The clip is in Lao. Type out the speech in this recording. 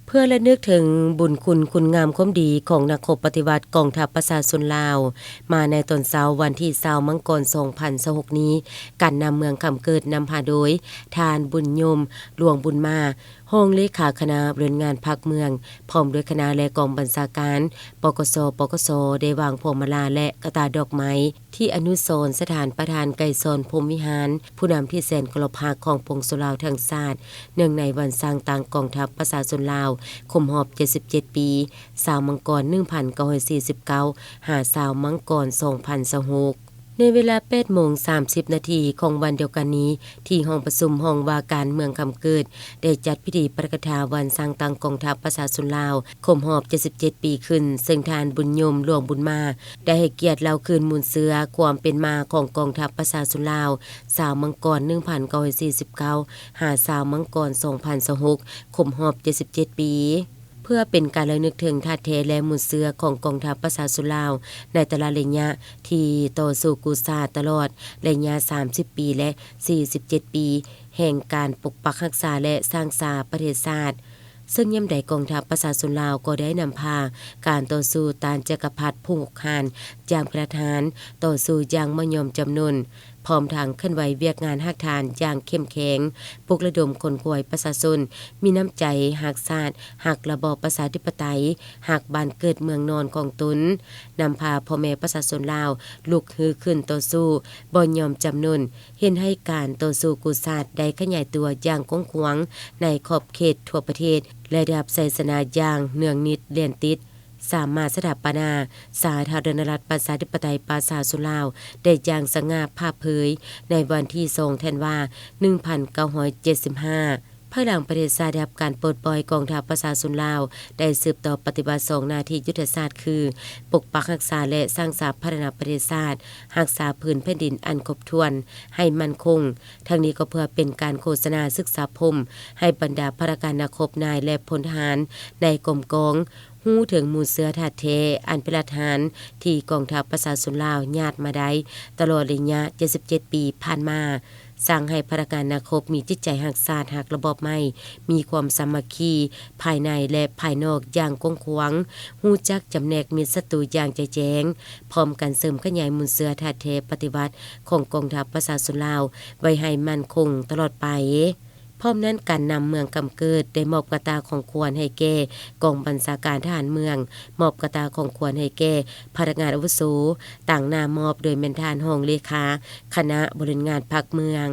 ເພື່ອລະນຶກເຖິງບຸນຄຸນຄຸນງາມຄວາມດີຂອງນັກຮົບປະຕິວັດກອງທັບປະຊາຊົນລາວ, ມາໃນຕອນເຊົ້າວັນທີຊາວ ມັງກອນ ສອງພັນຊາວຫົກນີ້, ການນຳເມືອງຄຳເກີດນຳພາໂດຍ ທ່ານ ບຸນຍົມ ຫຼວງບຸນມາ, ຮອງເລຂາຄະນະບໍລິຫານງານພັກເມືອງ, ພ້ອມດ້ວຍຄະນະ ແລະ ກອງບັນຊາການ ປກສ, ປກສ ໄດ້ວາງພວງມາລາ ແລະ ກະຕ່າດອກໄມ້ ທີ່ອະນຸສອນສະຖານປະທານໄກສອນ ພົມວິຫານ, ຜູ້ນຳທີ່ແສນເຄົາລົບຮັກຂອງປວງຊົນລາວທັງຊາດ, ເນື່ອງໃນວັນສ້າງຕັ້ງກອງທັບປະຊາຊົນລາວ ຄົບຮອບເຈັດສິບເຈັດປີ, ຊາວມັງກອນ ໜຶ່ງພັນເກົ້າຮ້ອຍສີ່ສິບເກົ້າ ຫາ ຊາວມັງກອນ ສອງພັນຊາວຫົກ. ໃນເວລາ ແປດໂມງສາມສິບນາທີ ຂອງວັນດຽວກັນນີ້, ທີ່ຫ້ອງປະຊຸມຫ້ອງວ່າການເມືອງຄຳເກີດ ໄດ້ຈັດພິທີປາຖະກະຖາວັນສ້າງຕັ້ງກອງທັບປະຊາຊົນລາວ ຄົບຮອບເຈັດສິບເຈັດປີຂຶ້ນ, ເຊິ່ງທ່ານ ບຸນຍົມ ຫຼວງບຸນມາ ໄດ້ໃຫ້ກຽດເລົ່າຄືນມູນເຊື້ອຄວາມເປັນມາຂອງກອງທັບປະຊາຊົນລາວ ຊາວມັງກອນ ໜຶ່ງພັນເກົ້າຮ້ອຍສີ່ສິບເກົ້າ ຫາ ຊາວມັງກອນ ສອງພັນຊາວຫົກ ຄົບຮອບເຈັດສິບເຈັດປີ. ເພື່ອເປັນການລະນຶກເຖິງທາດແທ້ ແລະ ມູນເຊື້ອຂອງກອງທັບປະຊາຊົນລາວ ໃນແຕ່ລະໄລຍະທີ່ຕໍ່ສູ້ກູ້ຊາດຕະຫຼອດໄລຍະສາມສິບປີ ແລະ ສີ່ສິບເຈັດປີ ແຫ່ງການປົກປັກຮັກສາ ແລະ ສ້າງສາປະເທດຊາດ, ເຊິ່ງຍາມໃດກອງທັບປະຊາຊົນລາວກໍໄດ້ນຳພາການຕໍ່ສູ້ຕ້ານຈັກກະພັດຜູ້ຮຸກຮານຢ່າງກະທັດຮັນ, ຕໍ່ສູ້ຢ່າງບໍ່ຍອມຈຳນົນ, ພ້ອມທັງເຄື່ອນໄຫວວຽກງານຮາກຖານຢ່າງເຂັ້ມແຂງ, ປຸກລະດົມຂົນຂວາຍປະຊາຊົນມີນ້ຳໃຈຮັກຊາດ, ຮັກລະບອບປະຊາທິປະໄຕ, ຮັກບ້ານເກີດເມືອງນອນຂອງຕົນ, ນຳພາພໍ່ແມ່ປະຊາຊົນລາວລຸກຮືຂຶ້ນຕໍ່ສູ້, ບໍ່ຍອມຈຳນົນ, ເຮັດໃຫ້ການຕໍ່ສູ້ກູ້ຊາດໄດ້ຂະຫຍາຍຕົວຢ່າງກວ້າງຂວາງໃນຂອບເຂດທົ່ວປະເທດ ແລະ ໄດ້ຮັບໄຊຊະນະຢ່າງເນືອງນິດແລ່ນຕິດ, ສາມາດສະຖາປະນາສາທາລະນະລັດ ປະຊາທິປະໄຕ ປະຊາຊົນລາວ ໄດ້ຢ່າງສະຫງ່າຜ່າເຜີຍໃນວັນທີສອງ ທັນວາ ໜຶ່ງພັນເກົ້າຮ້ອຍເຈັດສິບຫ້າ. ພາຍຫຼັງປະເທດຊາດໄດ້ຮັບການປົດປ່ອຍ, ກອງທັບປະຊາຊົນລາວໄດ້ສືບຕໍ່ປະຕິບັດສອງໜ້າທີ່ຍຸດທະສາດ ຄື ປົກປັກຮັກສາ ແລະ ສ້າງສາພັດທະນາປະເທດຊາດ, ຮັກສາພື້ນແຜ່ນດິນອັນຄົບຖ້ວນໃຫ້ໝັ້ນຄົງ. ທັງນີ້ກໍເພື່ອເປັນການໂຄສະນາສຶກສາພົມໃຫ້ບັນດາພະນັກງານນັກຮົບນາຍ ແລະ ພົນທະຫານໃນກົມກອງ ຮູ້ເຖິງມູນເຊື້ອທາດແທ້ອັນເປັນລາກຖານທີ່ກອງທັບປະຊາຊົນລາວຍາດມາໄດ້ຕະຫຼອດໄລຍະເຈັດສິບເຈັດປີຜ່ານມາ, ສ້າງໃຫ້ພະນັກງານນັກຮົບມີຈິດໃຈຮັກຊາດ, ຮັກລະບອບໃໝ່, ມີຄວາມສາມັກຄີພາຍໃນ ແລະ ພາຍນອກຢ່າງກວ້າງຂວາງ, ຮູ້ຈັກຈຳແນກມິດສັດຕູຢ່າງແຈ່ມແຈ້ງ, ພ້ອມກັນເສີມຂະຫຍາຍມູນເຊື້ອທາດແທ້ປະຕິວັດຂອງກອງທັບປະຊາຊົນລາວໄວ້ໃຫ້ໝັ້ນຄົງຕະຫຼອດໄປ. ພ້ອມນັ້ນ, ການນຳເມືອງຄຳເກີດໄດ້ມອບກະຕ່າຂອງຂວັນໃຫ້ແກ່ກອງບັນຊາການທະຫານເມືອງ, ມອບກະຕ່າຂອງຂວັນໃຫ້ແກ່ພະນັກງານອາວຸໂສ, ຕາງໜ້າມອບໂດຍແມ່ນທ່ານຮອງເລຂາຄະນະບໍລິຫານງານພັກເມືອງ.